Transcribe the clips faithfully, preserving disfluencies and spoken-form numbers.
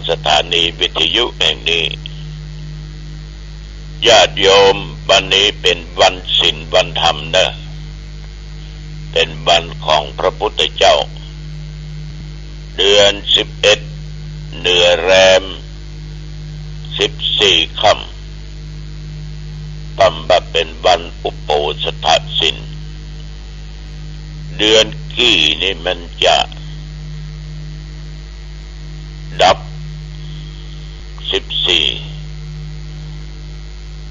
สถานีวิทยุแห่งนี้ ญาติโยม วันนี้เป๋นวันศีลวันธรรมเน่อ เป๋นวันของพระพุทธเจ้า เดือนสิบเอ็ด เหนือแรมสิบสี่ค่ำ ปำว่าเป๋นวันอุโปสถศีล เดือนกี่นี่มันจะ ดับสิบสี่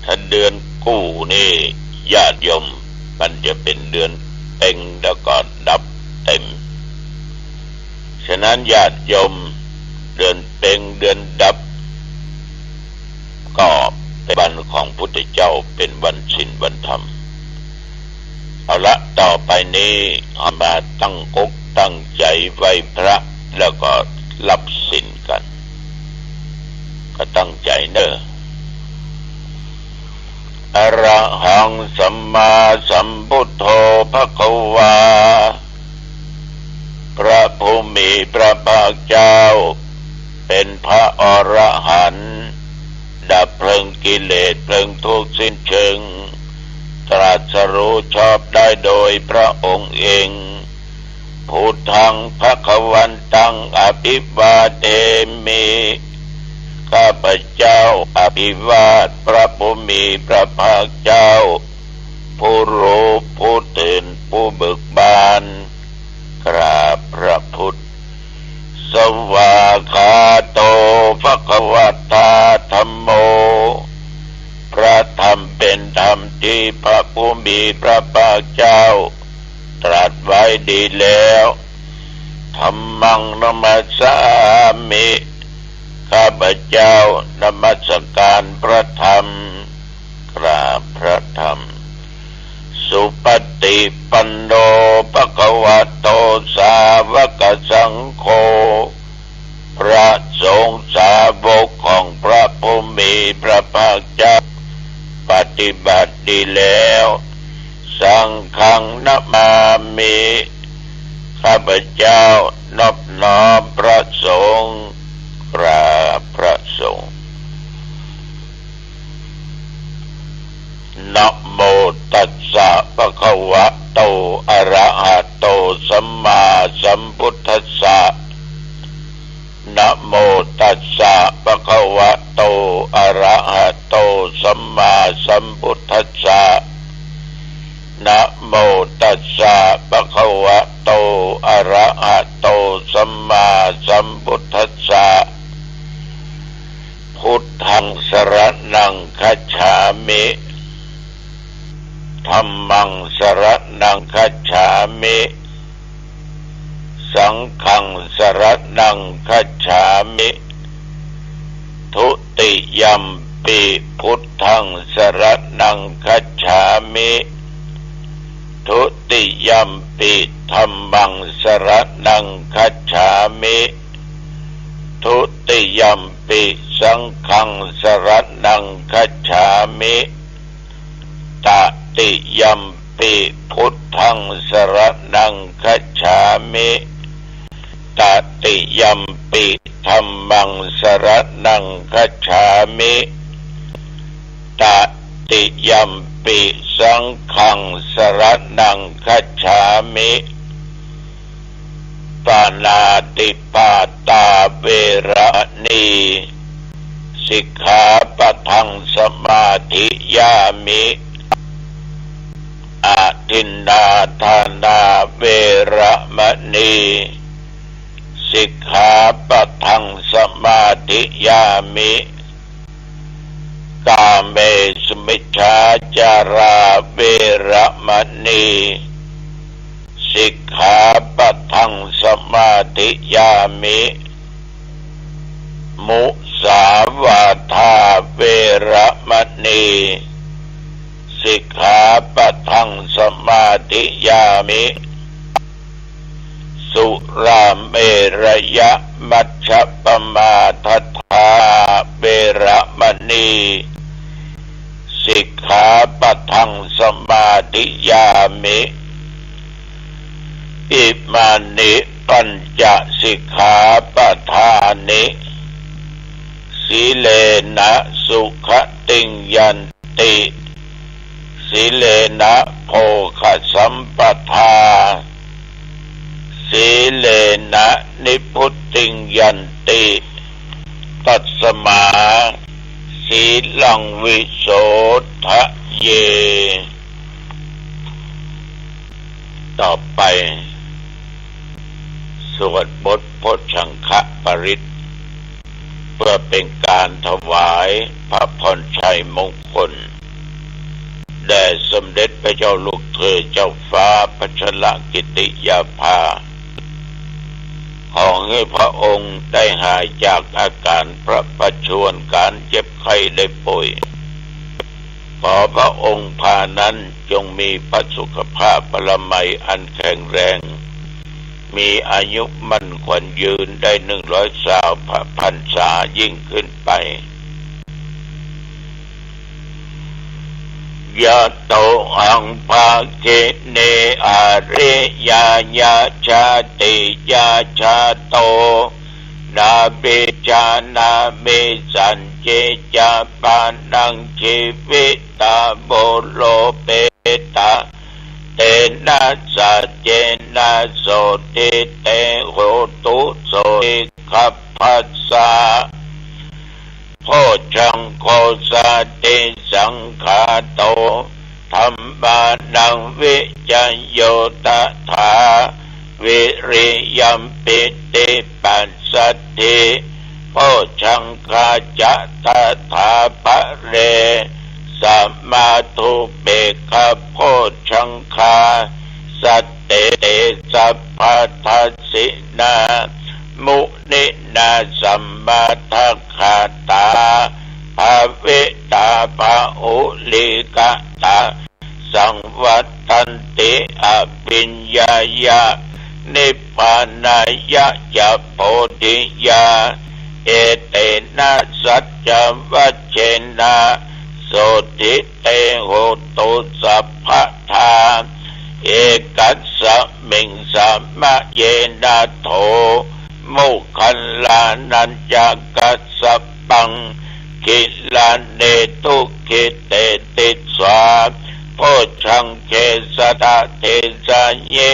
ถ้าเดือนกู้นี่ญาติโยม มันจะเป๋นเดือนเป็งแล้วก็ดับเต็ม ฉะนั้นญาติโยม เดือนเป็งเดือนดับ ก็เป๋นวันของพุทธเจ้า เป๋นวันศีลวันธรรม เอาละ ต่อไปนี้เฮามาตั้งอกตั้งใจ๋ไหว้พระ แล้วก็รับศีลกั๋น ก็ตั้งใจ๋เน่อ อะระหังสัมมาสัมพุทโธภะคะวา พระผู้มีพระภาคเจ้า เป๋นพระอรหันต์ ดับเพลิงกิเลสเพลิงทุกข์สิ้นเชิง ตรัสรู้ชอบได้โดยพระองค์เอง พุทธังภะคะวันตังอะภิวาเทมิ ข้าพเจ้าอภิวาทพระผู้มีพระภาคเจ้า ผู้รู้ผู้ตื่นผู้เบิกบาน กราบพระพุทธ สวากขาโตภะคะวะตาธัมโม พระธรรมเป๋นธรรมตี้พระผู้มีพระภาคเจ้าตรัสไว้ดีแล้ว ธัมมังนะมัสสามิ ข้าพเจ้านมัสการพระธรรม กราบพระธรรม สุปฏิปันโนภะคะวะโตสาวกสังโฆ พระสงฆ์สาวกของพระผู้มีพระภาคเจ้า ปฏิบัติดีแล้ว สังฆังนะมามิ ข้าพเจ้านอบน้อมพระสงฆ์ กราบพระสงฆ์ นะโมตัสสะภะคะวะโต อะระหะโต สัมมาสัมพุทธัสสะ นะโมตัสสะภะคะวะโต อะระหะโต สัมมาสัมพุทธัสสะ นะโมตัสสะภะคะวะโต อะระหะโต สัมมาสัมพุทธัสสะ พุทธังสรณังคัจฉามิ ธัมมังสรณังคัจฉามิ สังฆังสรณังคัจฉามิ ทุติยัมปิพุทธังสรณังคัจฉามิ ทุติยัมปิธัมมังสรณังคัจฉามิ ทุติยัมปิสังฆังสรณังคัจฉามิ ตติยัมปิพุทธังสรณังคัจฉามิ ตติยัมปิธัมมังสรณังคัจฉามิ ตติยัมปิสังฆังสรณังคัจฉามิ ปาณาติปาตาเวระมะนี สิกขาปะทังสมาธิยามิ อะทินนาทานาเวระมะนี สิกขาปะทังสมาธิยามิ กาเมสุมิจฉาจาราเวระมะนี สิกขาปะทังสมาธิยามิ มุสาวาทาเวระมะนี สิกขาปะทังสมาธิยามิ สุราเมรยมัชฌัปปมาทัฏฐาเวระมะนี สิกขาปะทังสมาธิยามิ อิมานิปัญจสิกขาปะทานิ สีเลนะสุขติงยันติ สีเลนะโภคสัมปทา สีเลนะนิพพุติงยันติ ตัสมาสีลังวิโสทะเย ต่อไป สวดบทโพชฌังคปริตร เพื่อเป็นการถวายพระพรชัยมงคล แด่สมเด็จพระเจ้าลูกเธอเจ้าฟ้าพัชรกิติยาภา ขอให้พระองค์ได้หายจากอาการพระประชวร การเจ็บไข้ได้ป่วย ขอพระองค์พานั้นจงมีพระสุขภาพพลามัยอันแข็งแรง มีอายุมั่นขวัญยืนได้หนึ่งร้อยซาวพระพรรษายิ่งขึ้นไป ยะโต อัง ภะ คิ เน อะ ริ ยา ยะ ชา ติ ยะ ชา โต นา ปิ ชา นา มิ สัญ ญิ จะ ปะ นัง ชี วิ ตา บุ โร เป ตะ เต นะ สัจ เจ นะ โส ทิ เต โห ตุ โส ทิ ขัพ พะ สะ โพชฌัง โค สา ติ สัง ขา โต ธัม มา นัง วิ จะ โย ตะ ถา วิ ริ ยัม ปิ ติ ปัส สัท ธิ โพชฌัง คา จะ ตะ ถา ปะ เร สะ มา ทุ เป ขะ โพชฌัง คา สัต เต เต สัพ พะ ทัส สิ นา มุ นิ นา สัม มา ทัก ขะ ตา ภะ วิ ตา ภะ หุ ลิ กะ ตา สัง วัตตัน ติ อะ ภิญญา ยะ นิ พ พา นา ยะ จะ โพ ธิ ยา เอ เต นะ สัจ จะ วัช เช นะ โส ทิ เต โห ตุ สัพ พะ ทา เอ กัส สะ มิง สะ มะ เย นะ โถ โมคคัลลา นัญ จะ กัส สะ ปัง กิลา เน ทุ กิ เต ติ สา โพชฌัง เก สะ ทะ เท สะ ยิ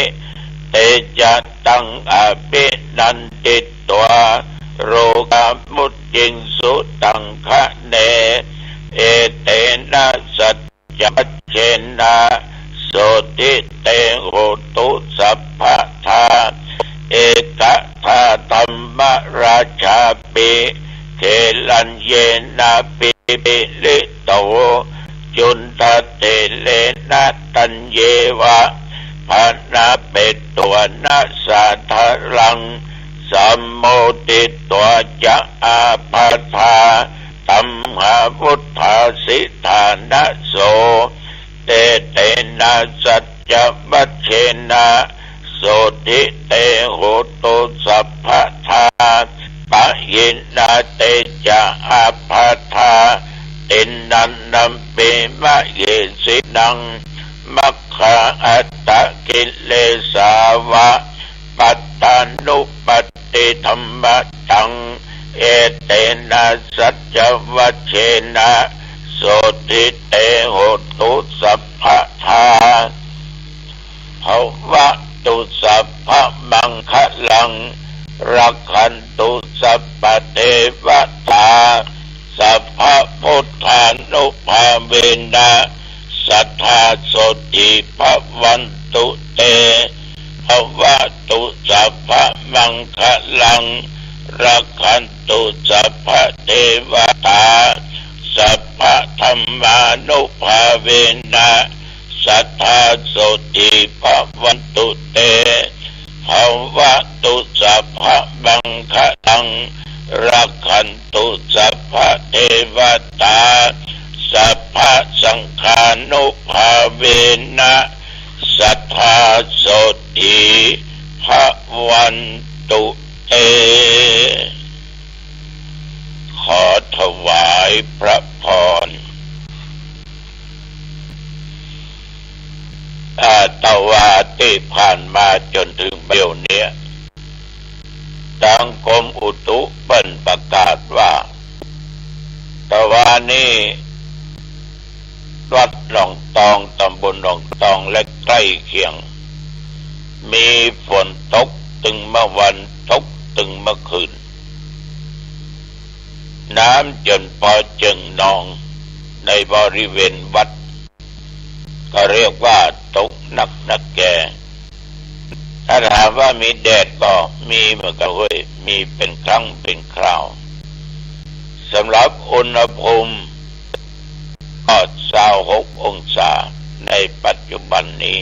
เต จะ ตัง อะภิ นัน ทิ ตวา โร กา มุจ จิง สุ ตัง คะ เน เอ เต นะ สัจ จะ วัช เช นะ โส ทิ เต โห ตุ สัพ พะ ทา เอ กะ ทา ธัม มะ รา ชา ปิ เก รัญ เย นะ ปิ ปิ ลิ โต จุณฑะ เท เร นะ ตัญ เยวะ พะ นะ เป ตวะ นะ สา ทะ รัง สัม โม ทิ ตวา จะ อา ภะ ทา ธัม มา วุฑฒา สิ ฐา นะ โส เอ เต นะ สัจ จะ วัช เช นะ โส ทิ เต โห ตุ สัพ พะ ทา ปะ หิ นา เต จะ อา ภะ ทา ติ นัน นัม ปิ มะ เห สิ นัง มัค คา อัต ตะ กิ เล สา วะ ปัตตานุ ปัต ติ ธัม มะ ตัง เอ เต นะ สัจ จะ วัช เช นะ โส ทิ เต โห ตุ สัพ พะ ทา ภะวะ ตุ สัพ พะ มัง คะ ลัง รัก ขัน ตุ สัพ พะ เท วะ ตา สัพ พะ พุทธา นุ ภา เว นะ สัต ทา โส ทิ ภะ วัน ตุ เต ภะวะ ตุ สัพ พะ มัง คะ ลัง รัก ขัน ตุ สัพ พะ เท วะ ตา สัพ พะ ธัม มา นุ ภา เว นะ สัต ทา โส ทิ ภะ วัน ตุ เต ภะวะ ตุ สัพ พะ มัง คะ ลัง รัก ขัน ตุ สัพ พะ เท วะ ตา สัพ พะ สัง ฆา นุ ภา เว นะ สัต ทา โส ทิ ภะ วัน ตุ เต ขอถวายพระพร อา ตะวาตี้ผ่านมาจ๋นเถิงเดี๋ยวเนี้ย ตางกรมอุตุเปิ้นประกาศว่า นี้ วัดหนองตอง ตำบลหนองตองและใก้เคียง มีฝนตกตึงเมื่อวัน ตกตึงเมื่อคืน น้ำจ๋นปอเจิ่งนองในบริเวณวัด ก็เรียกว่าตกนักนักแก ถ้าถามว่ามีแดดก็มีเหมือนกั๋นเว้ย มีเป๋นครั้งเป๋นคราว สำหรับอุณหภูมิก็ซาวหกองศาในปัจจุบันนี้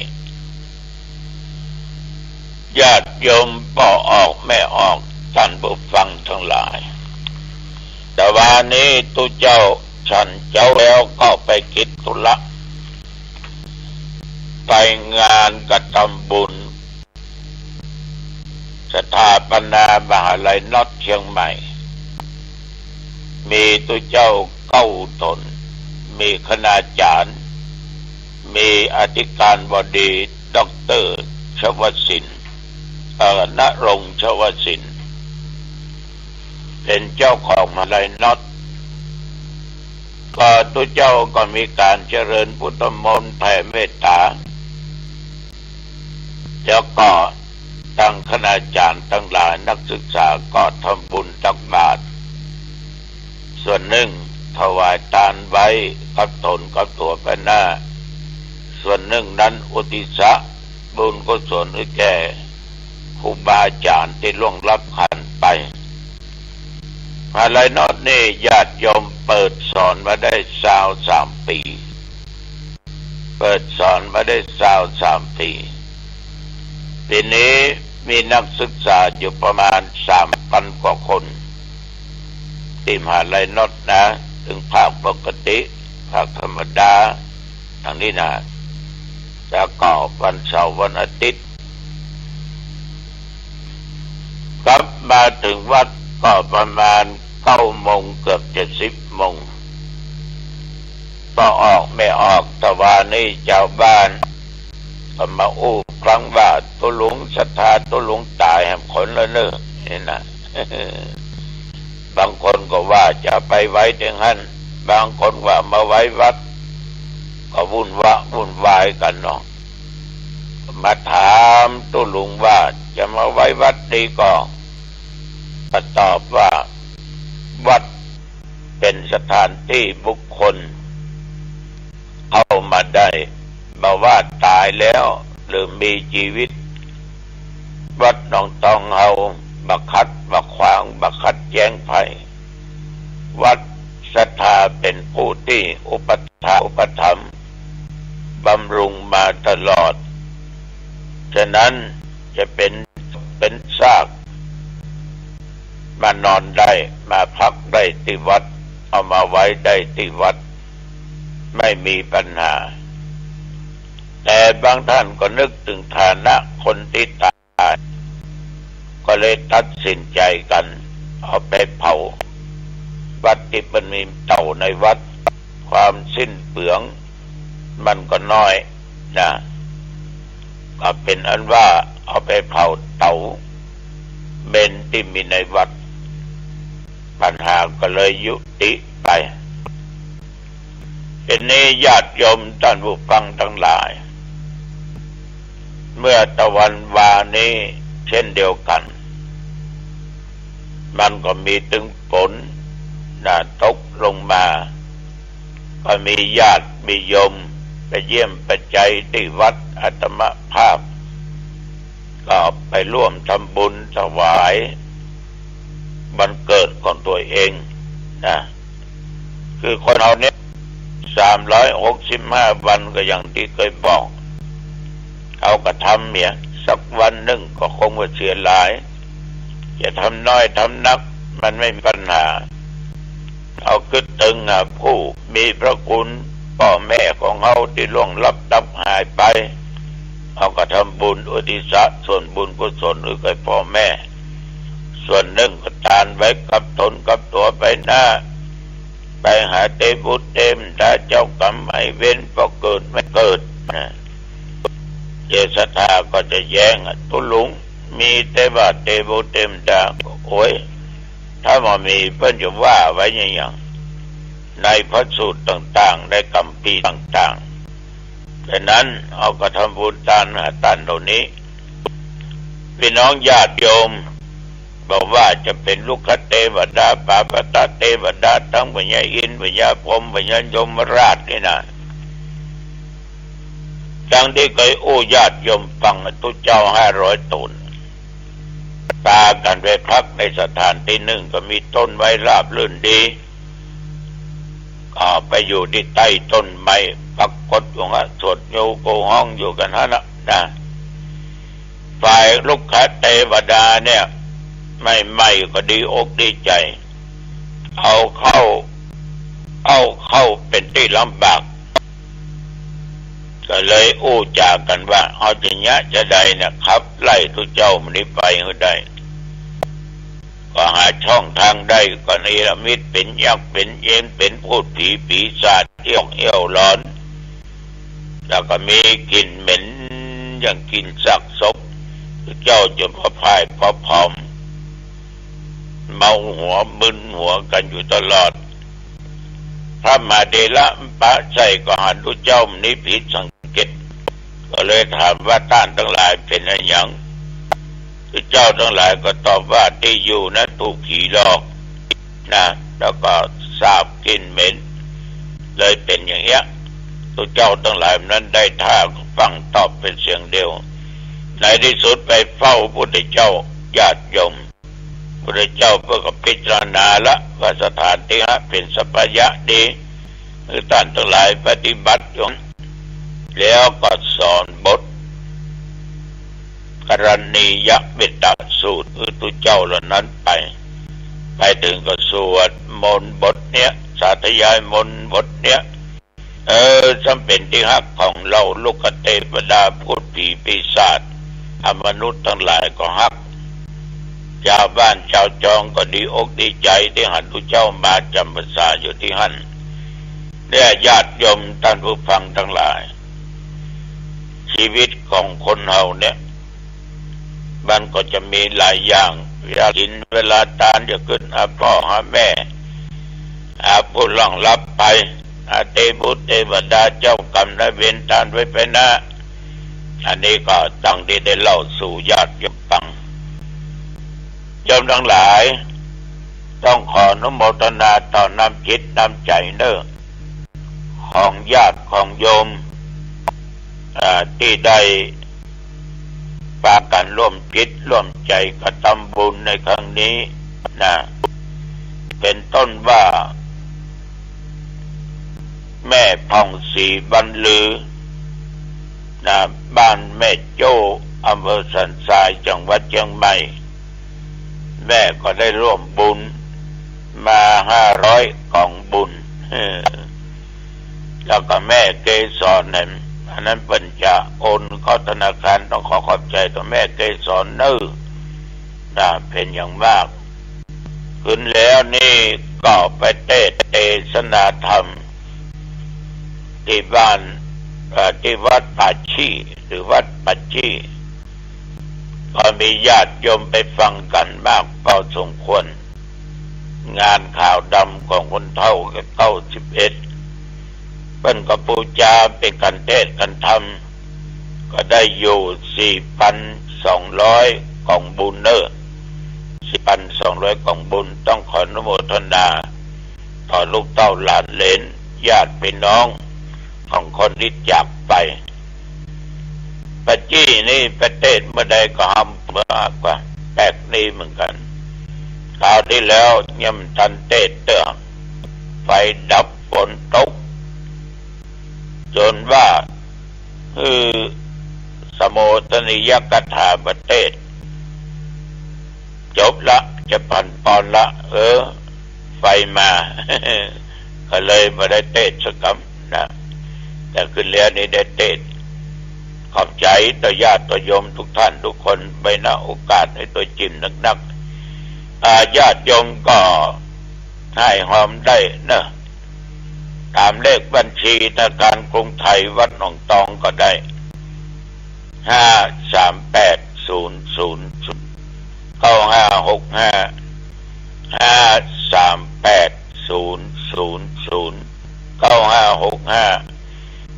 ญาติโยมป้อออกแม่ออก ต้านผู้ฟังตังหลาย ตะวานี้ตุ๊เจ้าฉันเจ๊าแล้วก็ไปกิจธุระ ไปงานกระทำบุญสถาปนามหาลัยน็อตเชียงใหม่ มีตุ๊เจ้าเก้าต๋น มีคณาจ๋ารย์ มีอธิการบดี ด็อกเตอร์ ชวสิน เอ่อ ณรงค์ ชวสิน เป๋นเจ้าของมหาลัยน็อต ก็ตุ๊เจ้าก็มีก๋านเจริญพุทธมนต์แผ่เมตต๋า แล้วก็ตังคณาจ๋ารย์ตังหลายนักศึกษาก็ทำบุญตักบาตร ส่วนนึ่งถวายตานไว้กับต๋นกับตั๋วไปหน้า ส่วนนึ่งนั้นอุทิศบุญกุศลหื้อแก่ครูบาอาจ๋ารย์ตี้ล่วงลับขันไป มหาลัยน็อตนี่ญาติโยมเปิดสอนมาได้ซาวสามปี๋ เปิดสอนมาได้ซาวสามปี๋ ปี๋นี้มีนักศึกษาอยู่ประมาณสามปันกว่าคน ตี้มหาลัยน็อตนะ ตึงภาคปกติ ภาคธรรมดา อย่างนี้นะ แล้วก็วันเสาร์วันอาทิตย์ กลับมาเถิงวัดก็ประมาณเก้าโมง เกือบจะสิบโมง ก็ออกแม่ออก ตะวานี้จาวบ้านก็มาอู้ครั้งว่า ตุ๊ลุงศรัทธาตุ๊ลุงต๋ายแหมคนละเน่อ นี่นะ บางคนก็ว่าจะไปไว้เถิงหั้น บางคนว่ามาไว้วัด ก็วุ่นวะวุ่นวายกั๋นเนาะ มาถามตุ๊ลุงว่าจะมาไว้วัดดีก่อ ก็ตอบว่าวัดเป๋นสถานตี้บุคคลเข้ามาได้ บ่ว่าต๋ายแล้วหรือมีจีวิต วัดหนองตองเฮาบ่ขัดบ่ขวาง บ่ขัดแย้งใผ วัดศรัทธาเป๋นผู้ตี้อุปถากอุปถัมภ์บำรุงมาตลอด ฉะนั้นจะเป๋น เป๋นซาก มานอนได้ มาพักได้ตี้วัด เอามาไว้ได้ตี้วัด ไม่มีปัญหา แต่บางท่านก็นึกเถิงฐานะคนตี้ต๋าย ก็เลยตัดสินใจ๋กั๋นเอาไปเผา วัดตี้มันมีเต๋าในวัด ความสิ้นเปลืองมันก็น้อยนะ ก็เป๋นอันว่าเอาไปเผาเต๋าเมนตี้มีในวัด ปัญหาก็เลยยุติไป ทีนี้ญาติโยมต้านผู้ฟังตังหลาย เมื่อตะวันวานี้เช่นเดียวกั๋น มันก็มีตึงฝนนะ ตกลงมา ก็มีญาติมีโยมไปเยี่ยมไปไจตี้วัดอาตมาภาพ ก็ไปร่วมทำบุญถวายวันเกิดของตั๋วเองนะ คือคนเฮาเนี่ย สามร้อยหกสิบห้าวัน ก็อย่างตี้เกยบอก เอากระทำเหีย สักวันนึ่งก็คงว่าเสียหลาย จะทำน้อยทำนักมันไม่มีปัญหา เอากึ๊ดเถิงหาผู้มีพระคุณ ป้อแม่ของเฮาตี้ล่วงลับดับหายไป เอากระทำบุญอุทิศส่วนบุญกุศลหื้อแก่ป้อแม่ ส่วนนึ่งก็ตานไว้กับต๋นกับตั๋วไปหน้า ไปหาเตวบุตรเตวมตราเจ้ากรรมนายเวร ป้อเกิดแม่เกิดนะ เจตศรัทธาก็จะแย้งอะ ตุ๊ลุงมีแต่ว่าเตวบุตรเตวมตรา โอ๊ย ถ้าบ่มีเปิ้นจะว่าไว้หยังหยัง ในพระสูตรต่างๆ ในคัมภีร์ต่างๆ ฉะนั้นเฮาก็ทำบุญตานหาต้านเหล่านี้ ปี้น้องญาติโยม บ่ว่าจะเป๋นรุกขเตวดา ปาปะตะเตวดา ตึงพญาอินทร์ พญาพรหม พญายมราชนี่นะ ดังตี้เกยอู้ญาติโยมฟัง ตุ๊เจ้าห้าร้อยต๋น ปากั๋นไปพักในสถานตี้นึ่ง ก็มีต้นไม้ราบรื่นดี ก็ไปอยู่ตี้ใต้ต้นไม้ ปรากฏอยู่หั้น สวดโยโกฮ้องอยู่กั๋นหั้นนะ นะ ฝ่ายรุกขเตวดาเนี่ย ใหม่ๆ ก็ดีอกดีใจ๋ เอาเข้า เอาเข้าเป๋นตี้ลำบาก ก็เลยอู้จ๋ากั๋นว่า เฮาจะเยียะจาใดเนี่ย ขับไล่ตุ๊เจ้าหมู่นี้ไปหื้อได้ ก็หาช่องตางได้ ก็เนรมิตเป๋นยักษ์ เป๋นเยน เป๋นพูดผีปีศาจ เอี้ยวเอี้ยวหลอน แล้วก็มีกลิ่นเหม็นอย่างกลิ่นซากศพ ตุ๊เจ้าจะผอมผายผอม เมาหัวมึนหัวกั๋นอยู่ตลอด พระมหาเถระปะใส่ก็หันตุ๊เจ้าหมู่นี้ผิดสังเกต ก็เลยถามว่า ต้านตังหลายเป๋นอะหยัง ตุ๊เจ้าตังหลายก็ตอบว่า ตี้อยู่นั้นถูกผีหลอกนะ แล้วก็สาบกลิ่นเหม็น เลยเป๋นอย่างเนี้ย ตุ๊เจ้าตังหลายนั้นได้ท่าฟั่งตอบเป๋นเสียงเดียว ในตี้สุดไปเฝ้าพระพุทธเจ้า ญาติโยม พระพุทธเจ้าเปิ้นก็พิจารณาละว่าสถานตี้หาเป๋นสัปปายะดี หื้อต้านตังหลายปฏิบัติอยู่ แล้วก็สอนบทกรณียเมตตาสูตรหื้อตุ๊เจ้าเหล่านั้นไป ไปเถิงก็สวดมนต์บทเนี้ย สาธยายมนต์บทเนี้ย เออ ซ้ำเป๋นตี้ฮักของเหล่ารุกขเตวดา พูดผีปีศาจ อมนุษย์ตังหลายก็ฮัก จาวบ้านจาวจองก็ดีอกดีใจ๋ตี้หันตุ๊เจ้ามาจ๋ำพรรษาอยู่ตี้หั้น เนี่ย ญาติโยมต้านผู้ฟังตังหลาย ชีวิตของคนเฮาเนี่ย มันก็จะมีหลายอย่าง เวลาศีลเวลาตาน จะขึ้นหาป้อหาแม่ หาผู้ล่วงลับไป หาเตบุตรเตวดา เจ้ากรรมนายเวร ต้านไว้ไปนะ อันนี้ก็ดังตี้ได้เล่าสู่ญาติโยมฟัง โยมตังหลาย ต้องขออนุโมทนาต่อน้ำจิตน้ำใจ๋เน่อ ของญาติของโยม อ่า ตี้ได้ปากั๋นร่วมจิตร่วมใจ๋กระตำบุญในครั้งนี้นะ เป๋นต้นว่า แม่ผ่องศรีบรรลือนะ บ้านแม่โจ้ อำเภอสันทราย จังหวัดเจียงใหม่ แม่ก็ได้ร่วมบุญมาห้าร้อยก๋องบุญ แล้วก็แม่เกสรเนี่ย อันนั้นเปิ้นจะโอนเข้าธนาคาร ต้องขอขอบใจ๋ต่อแม่เกสรเน่อ นะ เป๋นอย่างมาก คืนแล้วนี่ก็ไปเตสน์เตสนาธรรมตี้บ้าน เอ่อ ตี้วัดป่าชี้ หรือวัดป่าชี้ ก็มีญาติโยมไปฟังกั๋นมากพอสมควร งานขาวดำของคนเฒ่าเก้าสิบเอ็ด เปิ้นก็ปู๋จาเป๋นกั๋นเตสน์กั๋นธรรม ก็ได้อยู่สี่ปันสองร้อยก๋องบุญเน่อ สี่ปันสองร้อยก๋องบุญ ต้องขออนุโมทนาต่อลูกเต้าหลานเหลน ญาติพี่น้องของคนตี้จากไป ป่าชี้นี่ไปเตสน์เมื่อใดก็หำเมื่อกว่า แปลกดีเหมือนกั๋น คราวตี้แล้วยังบ่ทันเตสน์เตื้อ ไฟดับฝนตก จ๋นว่า หื้อสโมทนียกถาบ่เตสน์ จบละ จะผันปอนละ เออ ไฟมา ก็เลยบ่ได้เตสน์สักกำนะ แต่คืนแล้วนี้ได้เตสน์ ขอบใจ๋ต่อญาติต่อโยมทุกท่านทุกคนไป ณ โอกาสหื้อตั๋วจิ่มนักๆ อ่า ญาติโยมก็ ห้ายหอมได้เน่อ ต๋ามเลขบัญชีธนาคารกรุงไทยวัดหนองตองก็ได้ ห้าสามแปดศูนย์ศูนย์ศูนย์ เก้าห้าหกห้า ห้าสามแปดศูนย์ศูนย์ศูนย์ หกห้า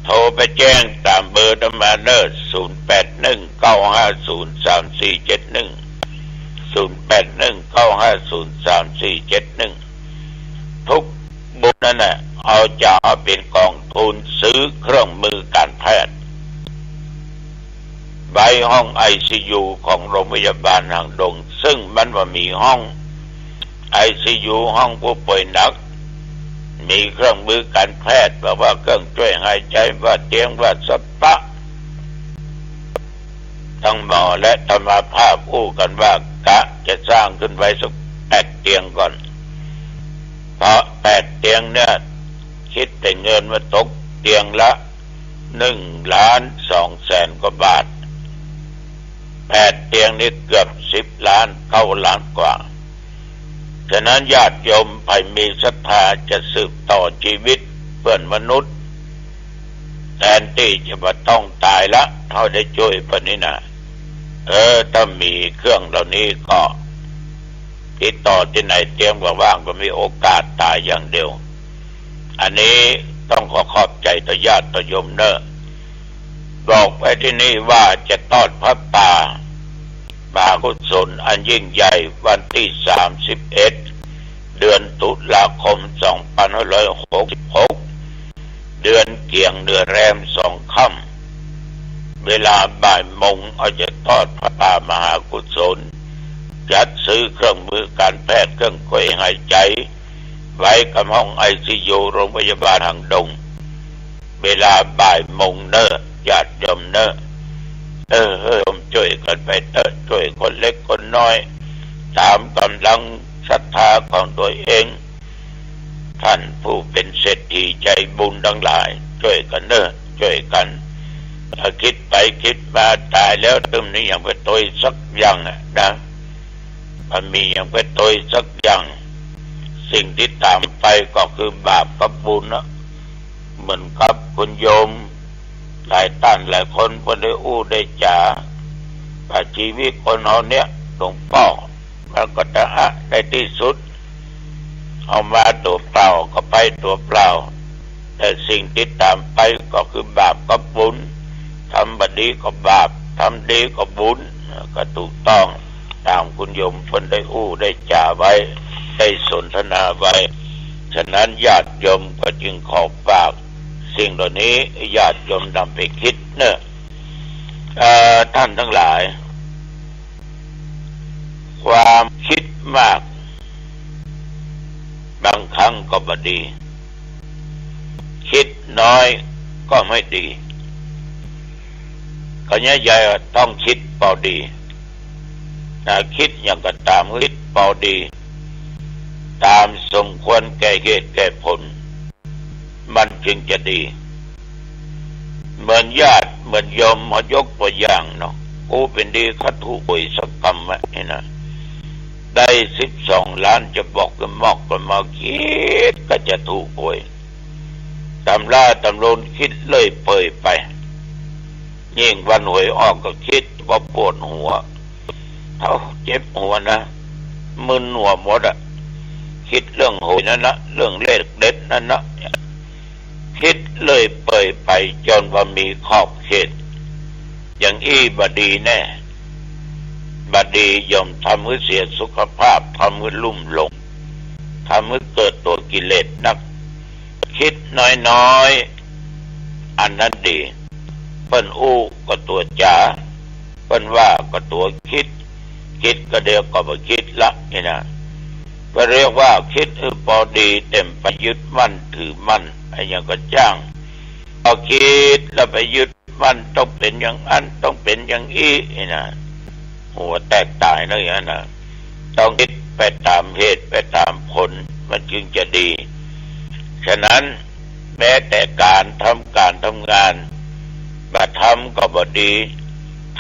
โทรไปแจ้งต๋ามเบอร์อาตมาเน่อ ศูนย์แปดหนึ่ง เก้าห้าศูนย์ สามสี่เจ็ดหนึ่ง ศูนย์แปดหนึ่ง เก้าห้าศูนย์ สามสี่เจ็ดหนึ่ง ทุกบุญนั่นน่ะ เอาจะเอาเป๋นก๋องทุนซื้อเครื่องมือก๋านแพทย์ ไว้ห้องไอซียูของโรงพยาบาลหางดง ซึ่งมันบ่มีห้องไอซียู ห้องผู้ป่วยหนัก มีเครื่องมือก๋านแพทย์ บ่าว่าเครื่องจ้วยหายใจ๋ บ่าเตียง บ่าสปา ตังหมอและอาตมาภาพอู้กั๋นว่ากะจะสร้างขึ้นไว้สักแปดเตียงก่อน เพราะแปดเตียงเนี่ย กึ๊ดเป๋นเงินมาตกเตียงละ หนึ่งล้านสองแสนกว่าบาท แปดเตียงนี่เกือบสิบล้าน เก้าล้านกว่า ฉะนั้นญาติโยมใผมีศรัทธาจะสืบต่อชีวิตเปื้อนมนุษย์ แตนตี้จะบ่ต้องต๋ายละ เฮาได้จ้วยเปิ้นนี่นา เออ ถ้ามีเครื่องเหล่านี้ก็ ติดต่อตี้ไหนเตียงบ่ว่างก็มีโอกาสต๋ายอย่างเดียว อันนี้ต้องขอขอบใจ๋ต่อญาติต่อโยมเน่อ บอกไว้ตี้นี่ว่าจะทอดผ้าป่ามหากุศลอันยิ่งใหญ่วันตี้สามสิบเอ็ด เดือนตุลาคม สองพันห้าร้อยหกสิบหก เดือนเกี๋ยงเหนือแรมสองค่ำ เวลาบ่ายโมง เฮาจะทอดผ้าป่ามหากุศล จัดซื้อเครื่องมือก๋านแพทย์ เครื่องจ้วยหายใจ๋ ไว้กับห้องไอซียูโรงพยาบาลหางดง เวลาบ่ายโมงเน่อ ญาติโยมเน่อ เออ เออ โยมจ้วยกั๋นไปเต๊อะ จ้วยคนเล็กคนน้อย ต๋ามก๋ำลังศรัทธาของตั๋วเอง ต้านผู้เป๋นเศรษฐีใจ๋บุญตังหลาย จ้วยกั๋นเน่อ จ้วยกั๋น ถ้ากึ๊ดไปกึ๊ดมาต๋ายแล้ว ตึมนี้ยังบ่ตวยสักอย่างอะนะ บ่มียังบ่ตวยสักอย่าง สิ่งตี้ต๋ามไปก็คือบาปกับบุญนะ เหมือนกับคุณโยมหลายต้านหลายคนเปิ้นได้อู้ได้จา ว่าชีวิตคนเฮาเนี่ย หลวงป้อ มันก็ตะอะในตี้สุด เอามาตั๋วเปล่าก็ไปตั๋วเปล่า แต่สิ่งตี้ต๋ามไปก็คือบาปกับบุญ ทำบ่ดีก็บาป ทำดีก็บุญ ก็ถูกต้องต๋ามคุณโยมเปิ้นได้อู้ได้จาไว้ ได้สนทนาไว้ ฉะนั้นญาติโยมก็จึงขอฝากสิ่งเหล่านี้ ญาติโยมนำไปกึ๊ดเน่อ เอ่อ ต้านตังหลาย ความกึ๊ดมาก บางครั้งก็บ่ดี กึ๊ดน้อยก็ไม่ดี ก็เนี่ยใหญ่ต้องกึ๊ดปอดี ถ้ากึ๊ดหยังก็ต๋ามกึ๊ดปอดี ต๋ามสมควรแก่เหตุแก่ผล มันจึงจะดี เหมือนญาติเหมือนโยม เฮายกตั๋วอย่างเนาะ กูเป๋นดี ข้าถูกหวยสักกำไว้นี่นะ ได้สิบสองล้าน จะบอกก็มอกก็มากึ๊ดก็จะถูกหวย ต๋ำราต๋ำลูนกึ๊ดเลื่อยเปื่อยไป ยิ่งวันหวยออกก็กึ๊ดว่าปวดหัว เท่าเจ็บหัวนะ มึนหัวหมดอะ กึ๊ดเรื่องหวยนั่นนะ เรื่องเลขเด็ดนั่นนะ กึ๊ดเลื่อยเปื่อยไปจ๋นว่ามีขอบเขต อย่างอี้บ่ดีแน่ บ่ดี ย่อมทำหื้อเสียสุขภาพ ทำหื้อลุ่มหลง ทำหื้อเกิดตั๋วกิเลสนัก กึ๊ดน้อยๆ อันนั้นดี เปิ้นอู้ก็ตั๋วจ๋า เปิ้นว่าก็ตั๋วกึ๊ด กึ๊ดก็เดียวก็บ่กึ๊ดละนี่นะ ก็เรียกว่ากึ๊ดหื้อปอดี เต็มไปยึดมั่นถือมั่น อะหยังก็จ้าง พอกึ๊ดแล้วไปยึดมั่น ต้องเป๋นอย่างอั้น ต้องเป๋นอย่างอี้นี่นะ หัวแตกต๋ายนะอย่างนั้นนะ ต้องกึ๊ดไปต๋ามเหตุไปต๋ามผล มันจึงจะดี ฉะนั้นแม้แต่ก๋านทำก๋านทำงาน บ่ทำก็บ่ดี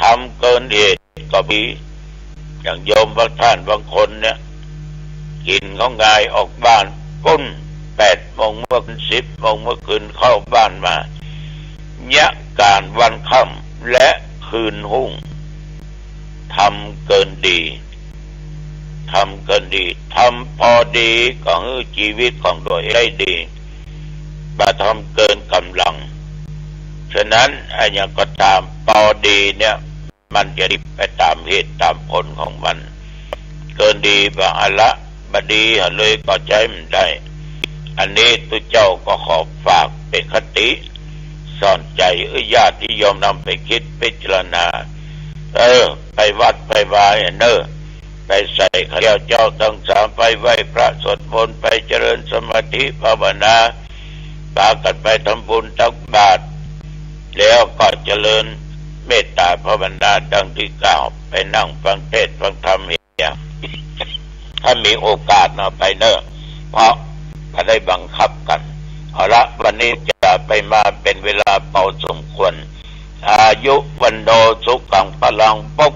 ทำเกินเหตุก็บ่ดี อย่างโยมบางต้านบางคนเนี่ย กิ๋นข้าวงายออกบ้านปู๊น แปดโมงเมื่อคืน สิบโมงเมื่อคืนเข้าบ้านมา เยียะก๋านวันค่ำและคืนฮุ่ง ทำเกินดี ทำเกินดี ทำปอดีก็หื้อจีวิตของตั๋วเองได้ดี ระทำเกินก๋ำลัง ฉะนั้นอะหยังก็ต๋าม ปอดีเนี่ย มันจะดีไปต๋ามเหตุต๋ามผลของมัน เกินดีบ่า อะละ บ่ดีหาเลยก็ใจ๊บ่ได้ อันนี้ตุ๊เจ้าก็ขอฝากเป๋นคติสอนใจ๋ เออ ญาติโยมนำไปกึ๊ดพิจารณา เออ ไปวัดไปวาเน่อ ไปใส่ข้าพเจ้าตังสาม ไปไหว้พระสวดมนต์ ไปเจริญสมาธิภาวนา ปากั๋นไปทำบุญตักบาตร แล้วก็เจริญเมตต๋าภาวนาดังตี้กล่าว ไปนั่งฟังเทศน์ฟังธรรมเหีย ถ้ามีโอกาสเน่อ ไปเน่อ เพราะบ่ได้บังคับกั๋น เอาละ วันนี้จะไปมาเป๋นเวลาปอสมควร อายุ วัณโณ สุขัง พลัง พบ